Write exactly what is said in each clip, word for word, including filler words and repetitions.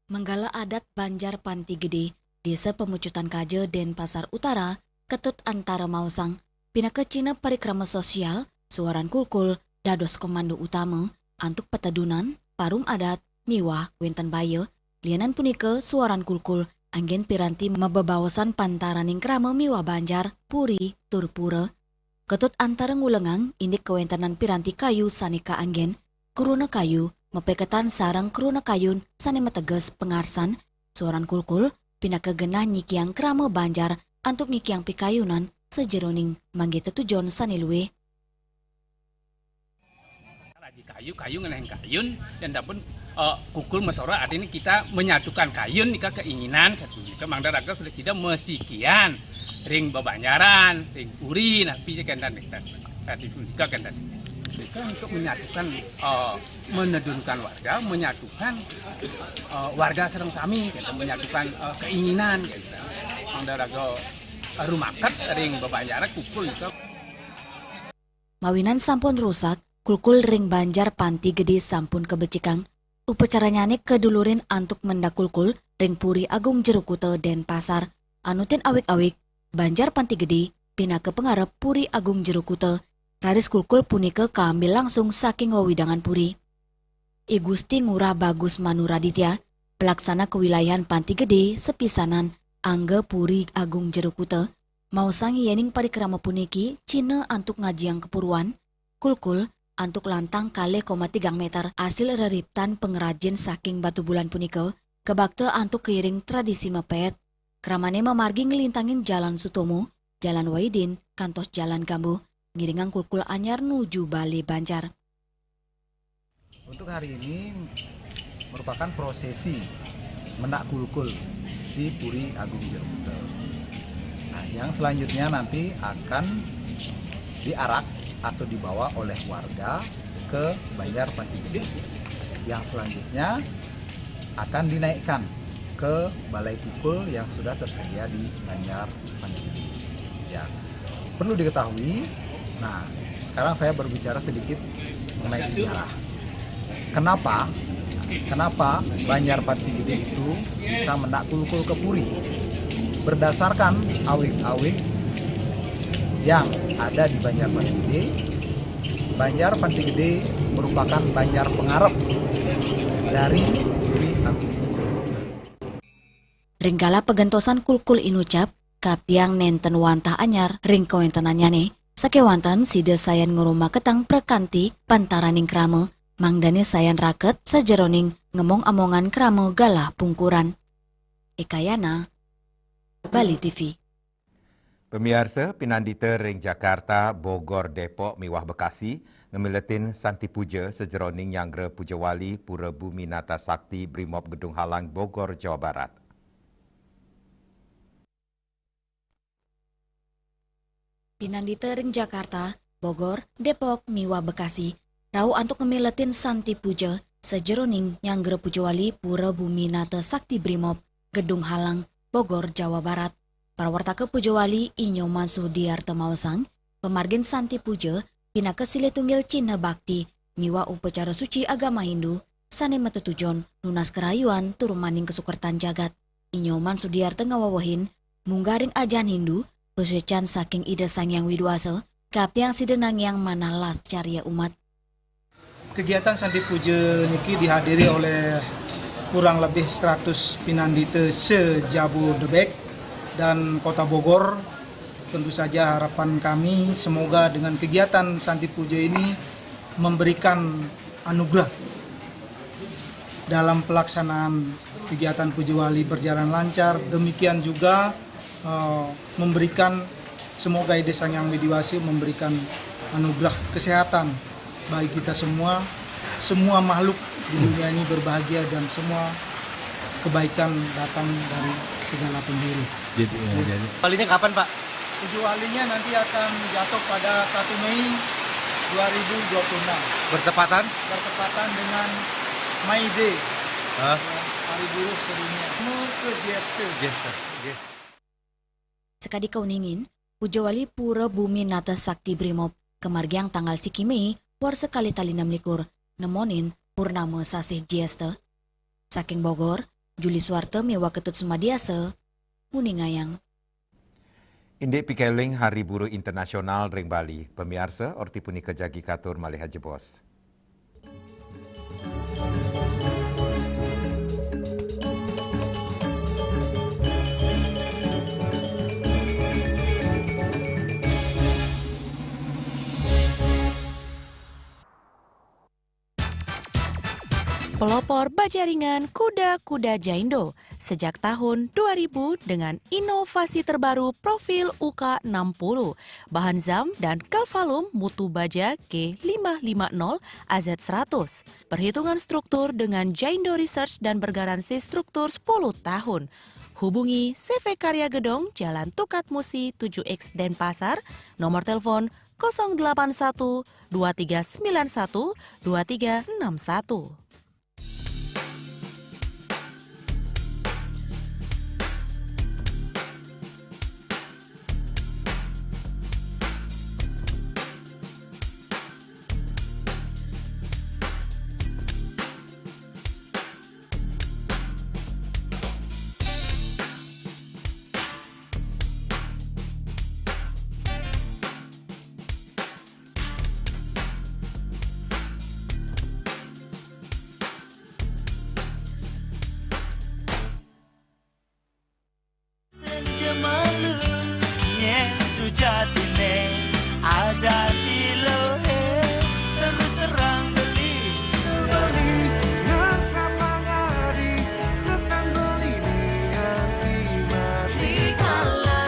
Manggala adat Banjar Panti Gedé, Désa Pamucutan Kaja, Dénpasar Utara, Ketut Antara maosang, pinaka cihna parikrama sosial, suaran kulkul dados komando utama antuk patedunan, parum adat, miwah wénten baya. Lianan punika, suaran kulkul anggén piranti mabebaosan pantaraning krama miwah banjar, puri, tur pura. Ketut Antara ngulengang indik kawéntenan piranti kayu sané kaanggén, kruna kayu, mapeketan sareng kruna kayun sané mateges pangarsan, suaran kulkul pinaka genah nyikiang krama banjar antuk nyikiang pikayunan sajeroning manggih tetujon sané luih. Aji kayu, kayu ngenehang kayun, dan dapun, eh, kulkul masora, artinya kita menyatukan kayun nika keinginan, kayun nika mangda raga sudah sida masikian ring bebanjaran, ring puri, napi ja kénten nika. Tadi nika kénten. Nika untuk menyatukan, eh, menedunkan warga, menyatukan, eh, warga sareng sami, gitu, menyatukan, eh, keinginan, gitu. Mangda raga, eh, rumaket ring bebanjaran kulkul nika. Mawinan sampun rusak, kulkul ring Banjar Panti Gedé sampun kabecikang. Upacaranyané kadulurin antuk mendak kulkul ring Puri Agung Jero Kuta, Dénpasar. Anutin awig-awig, Banjar Panti Gedé pinaka pangarep Puri Agung Jero Kuta, raris kulkul punika kaambil langsung saking wewidangan puri. I Gusti Ngurah Bagus Manuraditya, pelaksana kawilayahan Panti Gedé sapisanan angga Puri Agung Jero Kuta, maosang yéning parikrama puniki cihna antuk ngajiang kapuruan, kulkul antuk lantang kalih koma tigang méter asil reriptan pangrajin saking batubulan punika, kabakta antuk kairing tradisi mapét. Kramané mamargi nglintangin Jalan Sutomo, Jalan Wahidin, kantos Jalan Gambuh, ngiringang kulkul anyar nuju Balé Banjar. Untuk hari ini merupakan prosesi mendak kulkul di Puri Agung Jero Kuta. Nah, yang selanjutnya nanti akan diarak atau dibawa oleh warga ke Banjar Panti Gedé. Yang selanjutnya akan dinaikkan ke balai kulkul yang sudah tersedia di Banjar Panti Gedé. Ya, perlu diketahui, nah, sekarang saya berbicara sedikit mengenai sejarah. Kenapa? Kenapa Banjar Panti Gedé itu bisa mendak kulkul ke puri? Berdasarkan awig-awig yang ada di Banjar Panti Gedé, Banjar Panti Gedé merupakan banjar pangarep dari Puri Agung. Ring kala pagentosan kulkul inucap, kaaptiang nénten wantah anyar ring kawéntenannyané, sakéwanten sida sayan ngrumaketang prakanti pantaraning krama, mangdané sayan raket sajeroning ngemong-amongan krama galah pungkuran. Ekayana, Bali T V. Pamiarsa, pinandita ring Jakarta, Bogor, Depok, miwah Bekasi ngamiletin Santi Puja sajeroning nyanggra pujawali Pura Bumi Nata Sakti Brimob Gedung Halang, Bogor, Jawa Barat. Pinandita ring Jakarta, Bogor, Depok, miwah Bekasi rauh antuk ngamiletin Santi Puja sajeroning nyanggra pujawali Pura Bumi Nata Sakti Brimob, Gedung Halang, Bogor, Jawa Barat. Prawartaka pujawali I Nyoman Sudiarta maosang, pamargin Santi Puja pinaka silih tunggil cihna bakti miwah upacara suci agama Hindu sané matetujon nunas karahayuan tur maning kasukertan jagat. I Nyoman Sudiarta ngawewehin, munggah ring ajahan Hindu, pasuécan saking Ida Sang Hyang Widhi Wasa, kaaptiang sida nangiang manah las carya umat. Kegiatan Santi Puja niki dihadiri oleh kurang lebih seratus pinandita se-Jabodebek dan Kota Bogor. Tentu saja harapan kami semoga dengan kegiatan Santi Puja ini memberikan anugerah dalam pelaksanaan kegiatan Puja Wali berjalan lancar. Demikian juga, eh, memberikan, semoga Ida Sang Hyang Widhi Wasa memberikan anugerah kesehatan bagi kita semua, semua makhluk di dunia ini berbahagia dan semua kebaikan datang dari segala penjuru. Jadi, ya, jadi. Walinya kapan, Pak? Puja Walinya nanti akan jatuh pada satu Mei dua ribu dua puluh enam. Bertepatan? Bertepatan dengan May Day. Hah? Ya, Hari Buruh Sedunia. Mau ke Jester. Jester, nggih. Sakadi kauningin, Puja Wali Pura Bumi Nata Sakti Brimob kamargiang tanggal siki Mei warsa kalih tali enam likur, nemonin purnama sasih Jesta. Saking Bogor, Juli Suarte miwah Ketut Sumadiasa, nguningayang. Indik pikeleng Hari Buruh Internasional ring Bali, pamiarsa, orti punika jagi katur malih ajebos. Pelopor baja ringan kuda-kuda Jaindo sejak tahun dua ribu dengan inovasi terbaru profil U K enam puluh, bahan zam dan Calphalum mutu baja K lima lima nol A Z seratus. Perhitungan struktur dengan Jaindo Research dan bergaransi struktur sepuluh tahun. Hubungi C V Karya Gedong, Jalan Tukat Musi tujuh X Denpasar, nomor telepon kosong delapan satu dua tiga sembilan satu dua tiga enam satu. Senja malu, nyen sujatine ada di lohe, terus terang beli. Beli ngan sapangari, tresnan beli nganti mati. Rikala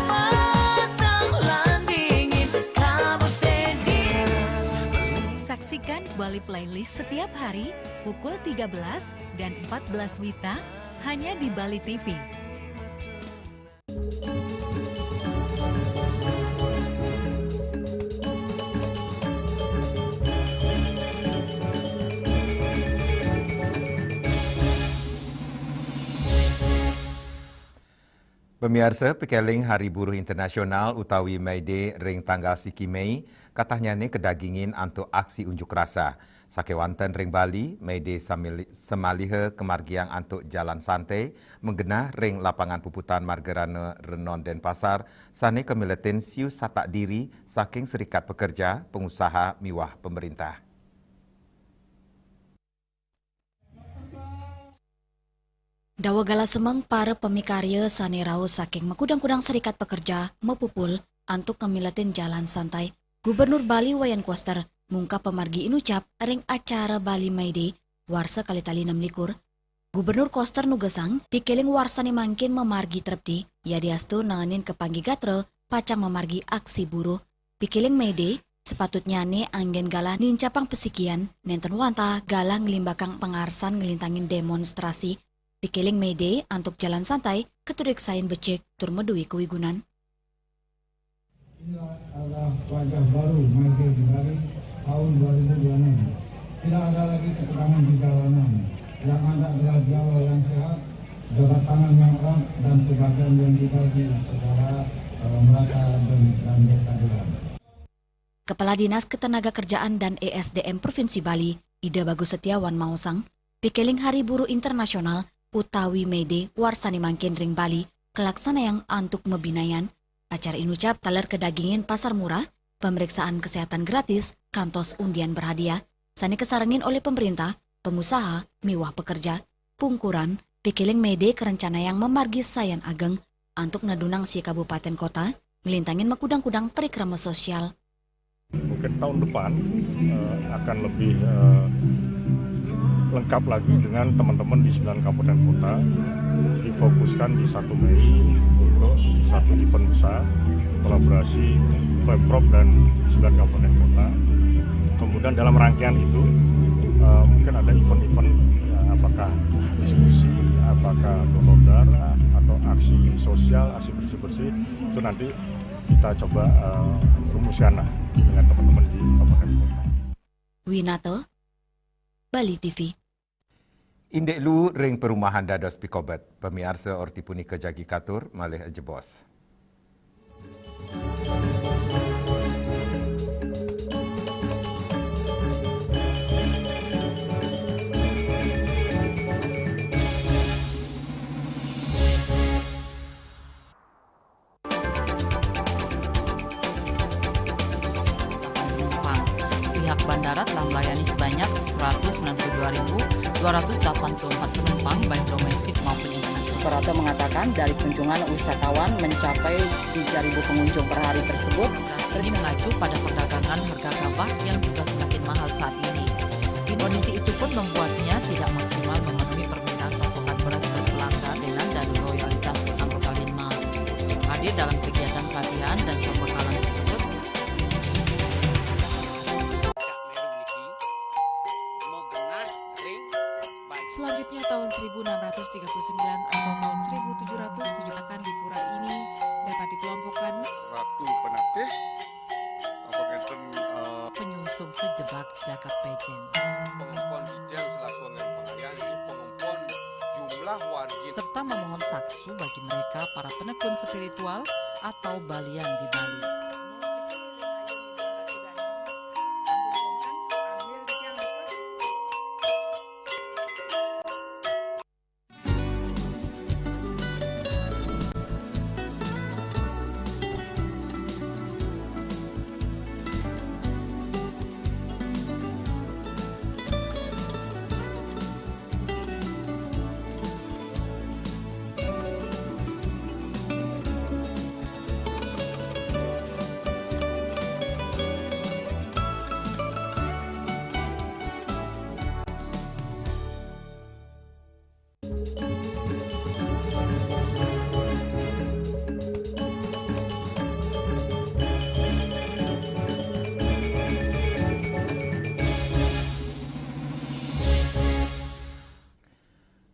matang lan dingin, kabut dingin. Saksikan Bali Playlist setiap hari pukul tiga belas dan empat belas WITA hanya di Bali T V. Pamiarsa, pikeling Hari Buruh Internasional utawi May Day ring tanggal siki Mei, katahnyane kadagingin antuk aksi unjuk rasa. Sakewanten ring Bali, May Day samili-, samaliha kamargiang antuk jalan santai, magenah ring Lapangan Puputan Margarana Renon Denpasar, sane kamiletin siu satak diri saking serikat pekerja, pengusaha miwah pemerintah. Dawa galah semeng para pamikarya sane rauh saking makudang-kudang serikat pekerja mapupul antuk ngamiletin jalan santai. Gubernur Bali Wayan Koster mungkap pamargi inucap ring acara Bali May Day warsa kalih tali enam likur. Gubernur Koster nugesang, pikeling warsane mangkin mamargi trepti, yadiastu naenin kapanggih gatra pacang mamargi aksi buruh. Pikeling May Day, sapatutnyane anggen galah nincapang pasikian, nenten wantah galah nglimbakang pangarsan nglintangin demonstrasi. Pikeling May Day antuk jalan santai, katureksain becik, tur madue kawigunan. Inilah adalah wajah baru May Day di Bali tahun dua ribu dua puluh enam. Tidak ada lagi ketegangan di jalanan. Yang ada adalah jiwa yang sehat, jabat tangan yang erat, dan kebahagiaan yang dibagi secara, eh, merata dan, dan berkeadilan. Kepala Dinas Ketenagakerjaan dan E S D M Provinsi Bali, Ida Bagus Setiawan maosang, pikeling Hari Buruh Internasional utawi May Day warsane mangkin ring Bali kalaksanayang antuk mabinayan. Acara inucap taler kadagingin pasar murah, pemeriksaan kesehatan gratis, kantos undian berhadiah, sane kasarengin olih pemerintah, pengusaha, miwah pekerja. Pungkuran, pikeling May Day karencanayang mamargi sayan ageng antuk nadunang sia kabupaten kota, nglintangin makudang-kudang parikrama sosial. Mungkin tahun depan, eh, akan lebih, eh, lengkap lagi dengan teman-teman di sembilan kabupaten kota. Difokuskan di satu Mei untuk satu event besar kolaborasi Pemprov dan sembilan kabupaten kota. Kemudian dalam rangkaian itu, eh, mungkin ada event-event, ya, apakah diskusi, apakah donor darah, atau aksi sosial, aksi bersih-bersih, itu nanti kita coba, eh, rumuskan lah dengan teman-teman di kabupaten kota. Winata, Bali T V. Indik luu ring perumahan dados pikobet. Pamiarsa, orti punika jagi katur malih ajebos. Bandara telah melayani sebanyak seratus sembilan puluh dua ribu dua ratus delapan puluh empat penumpang, baik domestik maupun internasional. Suprapto mengatakan, dari kunjungan wisatawan mencapai tiga ribu pengunjung per hari tersebut. Ini mengacu pada perdagangan harga gabah yang juga semakin mahal saat ini. Kondisi itu pun membuatnya tidak maksimal memenuhi permintaan pasokan beras ke pelanggan dengan dana loyalitas anggota Linmas. Hadir dalam kegiatan pelatihan dan pembekalan tersebut, Selanjutnya, tahun seribu enam ratus tiga puluh sembilan atau tahun seribu tujuh ratus tujuh akan di pura ini dapat dikelompokkan Ratu Penatih, apa ngenten, eh, penyungsung sejebak jagat pejen. Pengempon Ijang selaku anggaran pengalian, ini pengempon jumlah wargi. Serta memohon taksu bagi mereka para penekun spiritual atau balian di Bali.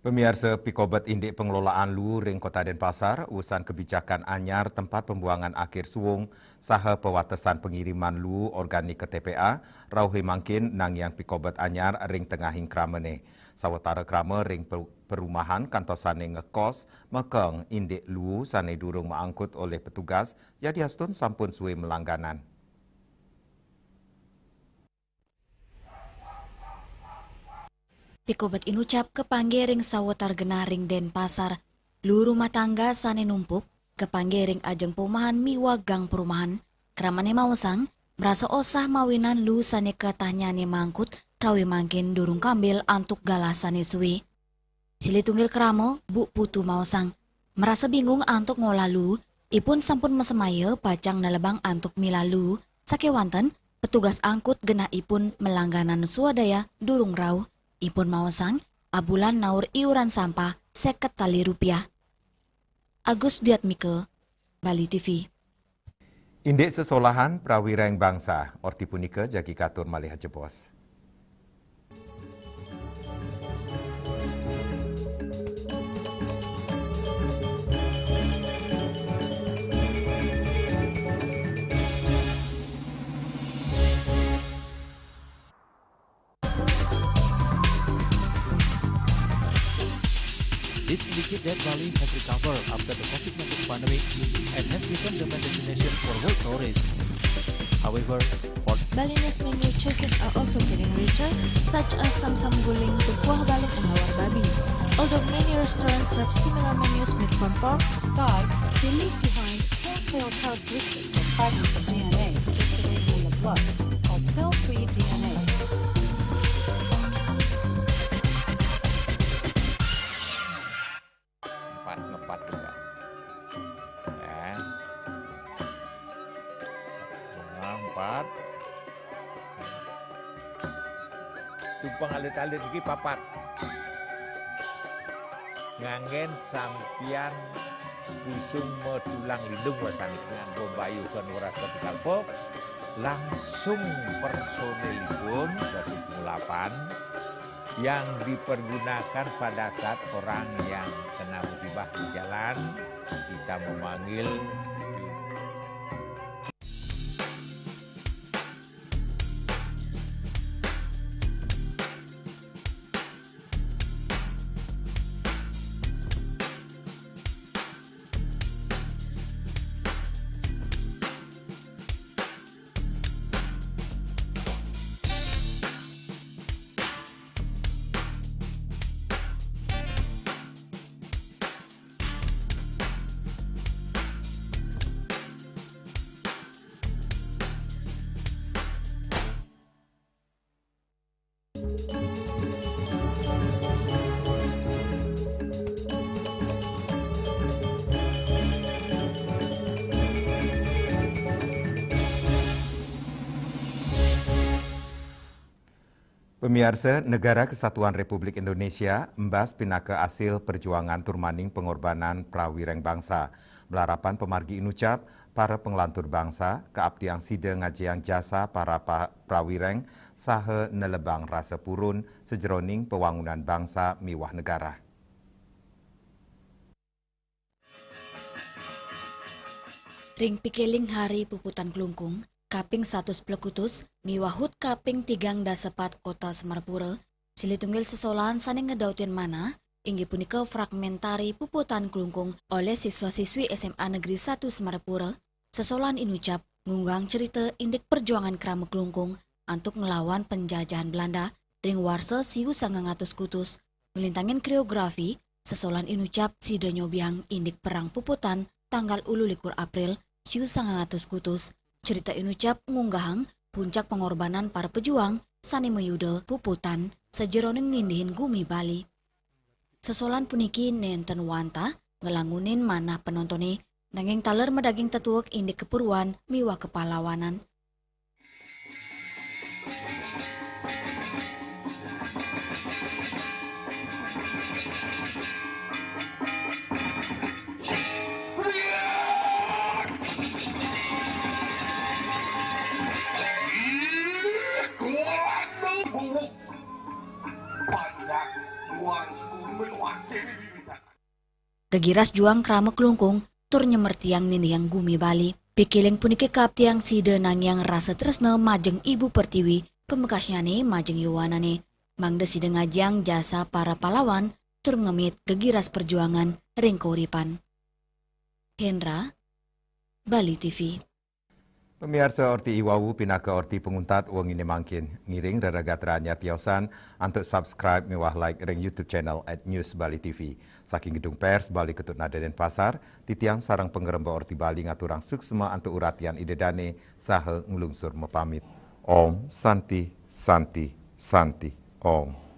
Pemiarsa, pikobet indik pengelolaan luu ring Kota Denpasar, usan kebijakan anyar tempat pembuangan akhir suung saha pewatesan pengiriman luu organik ke T P A, rauh mangkin nangiang pikobet anyar ring tengahing kramane. Sawatara krama ring pe-, perumahan kantos sane ngekos mekeng indik luu sane durung maangkut olih petugas, yadiastun sampun sue malangganan. Pikobet inucap kapanggih ring sawatara genah ring Denpasar, luu rumah tangga sane numpuk, kapanggih ring ajeng perumahan miwah gang perumahan, kramane maosang, marasa osah mawinan luu sane katahnyane maangkut, rauh mangkin durung kambil antuk galah sane sue. Silih tunggil krama, Bu Putu maosang, marasa bingung antuk ngolah luu, ipun sampun masemaya pacang nelebang antuk milah luu, sakewanten petugas angkut genah ipun malangganan swadaya durung rauh, ipun maosang, abulan naur iuran sampah seket tali rupiah. Agus Diatmika, Bali T V. Indik sesolahan prawiraing bangsa, orti punika jagi katur malih ajebos. This indicates that Bali has recovered after the COVID nineteen pandemic and has become the main destination for world tourists. However, for Balinese menu choices are also getting richer, such as samsam guling, tukuah balut, and lawar babi. Although many restaurants serve similar menus made from pork, Sky, they leave behind telltale characteristics of fragments of D N A circulating in the blood called cell-free D N A. Empat, ngepat juga. Ya. Nah, empat. Tumpeng alit-alit iki papat. Nganggen sampian busung metulang lindung wasani nganggo mbayuh ken weras kepikalpa, langsung personilipun dadi pengulapan yang dipergunakan pada saat orang yang kena musibah di jalan, kita memanggil. Pamiarsa, Negara Kesatuan Republik Indonesia embas pinaka asil perjuangan tur maning pengorbanan prawireng bangsa. Malarapan pamargi inucap, para panglantur bangsa kaaptiang sida ngajiang jasa para pa-, prawireng saha nelebang rasa purun sajeroning pawangunan bangsa miwah negara. Ring pikiling Hari Puputan Klungkung, kaping satus plekutus miwah HUT kaping tigang dasa pat Kota Semarapura, silih tunggil sesolahan sane ngedautin manah, inggih punika fragmentari Puputan Klungkung olih siswa-siswi S M A Negeri satu Semarapura. Sesolahan inucap ngunggahang cerita indik perjuangan krama Klungkung antuk nglawan penjajahan Belanda ring warsa siu sangang atus kutus. Nglintangin koreografi, sesolahan inucap sida nyobiang indik Perang Puputan tanggal ulu likur April siu sangang atus kutus. Cerita inucap ngunggahang puncak pengorbanan para pejuang sane mayuda Puputan sajeroning nindihin gumi Bali. Sesolahan puniki nenten wantah nglangunin manah penontone, nanging taler madaging tetuek indik kepurwan miwah kepahlawanan. Gegiras juang krama Klungkung tur nyemertiang nindiang gumi Bali. Pikiling punika kaaptiang sida nangiang rasa tresna majeng Ibu Pertiwi, pamekasnyane majeng yowanane, mangda sida ngajiang jasa para pahlawan tur ngemit gegiras perjuangan ring kauripan. Hendra, Bali T V. Pamiarsa, orti iwawu pinaka orti panguntat wengine mangkin. Ngiring reragatra anyar tiosan antuk subscribe miwah like ring YouTube channel at News Bali T V. Saking Gedung Pers Bali Ketut Nada Denpasar, titiang sareng pangremba Orti Bali ngaturang suksma antuk uratian Ida Dane saha nglungsur mapamit. Om Santi, Santi, Santi, Om.